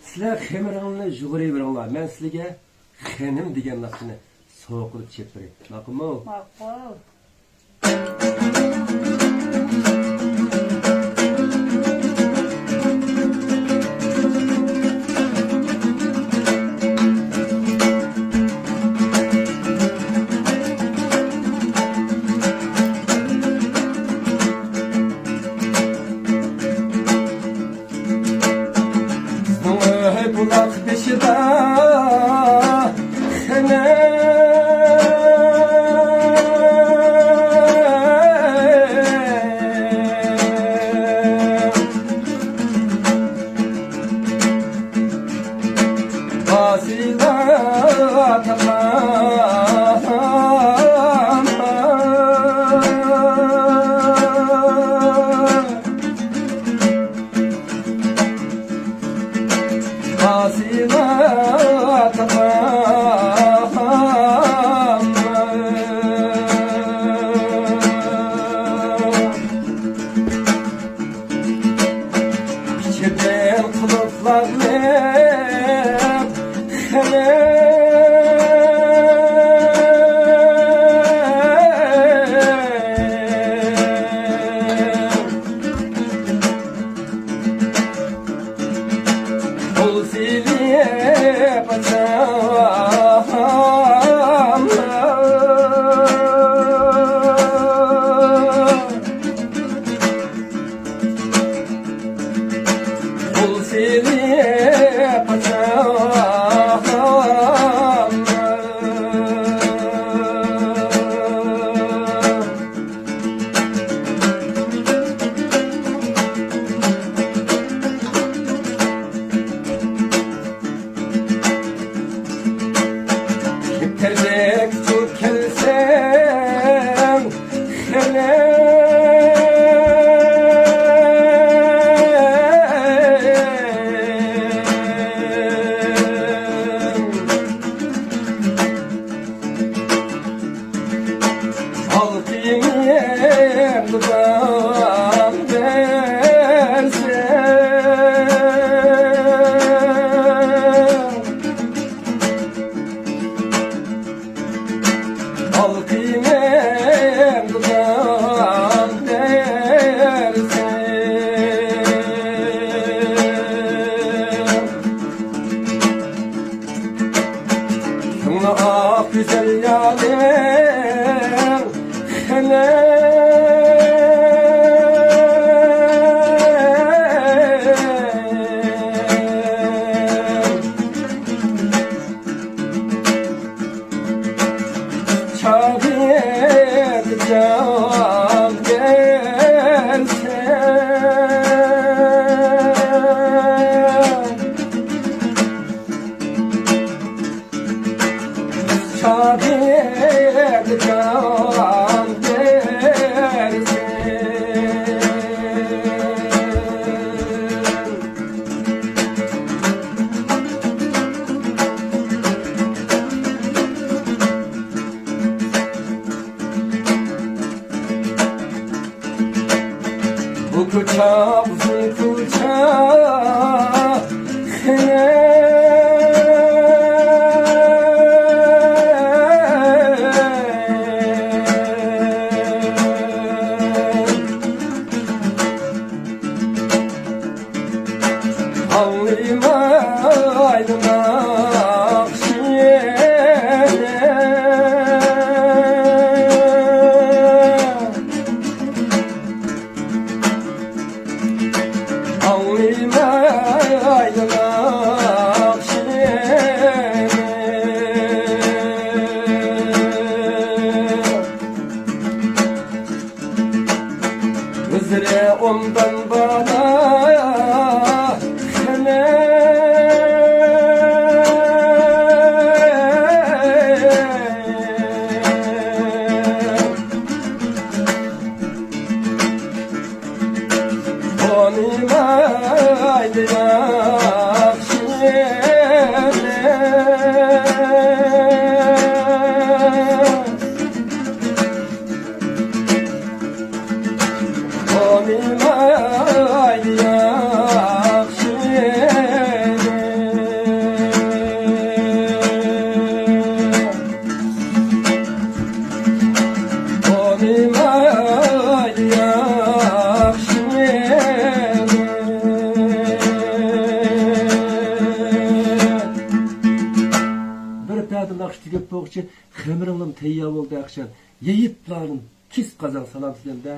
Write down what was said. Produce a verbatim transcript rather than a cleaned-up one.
سىلەر خېمىرىڭلارنى يۇغۇرۇۋېرىڭلار، مەن سىلىگە خېنىم دېگەن لەقەمنى سوۋغا قىلىپ چېلىپ بېرەي. ماقۇلمۇ؟ ماقۇل. بىزنىڭ ئۆي بۇلاق بېشىدا خېنىم، بازىلار تاقا. كەلسەم خېنىم، ئالقىنىم دۇدام بەرسە، ئالقىنىم دۇدام بەرسە. كۆڭلى ئاق گۈزەل يارىم خېنىم. چاغىدا جان بەرسە. شادىيەگە جان بەرسۇن. بۇ كوچا ئۇزۇن كوچا خېنىم. ئاڭلىمايدۇ ناخشىنى. ئاڭلىمايدۇ ناخشىنى. كۆزلىرى ئوندان بالا خېنىم. تونۇمايدۇ ياخشى يەرنى. تونۇمايدۇ ياخشى يەرنى. ئاي، ياخشىمۇ؟ بىر پەدە ناخشا تۈگەپ بولغۇچە خېمىرىڭلام تەييار بولدى ئەخشەم. يېيىپلارنىڭ كىس قازان سالام سىلەندە.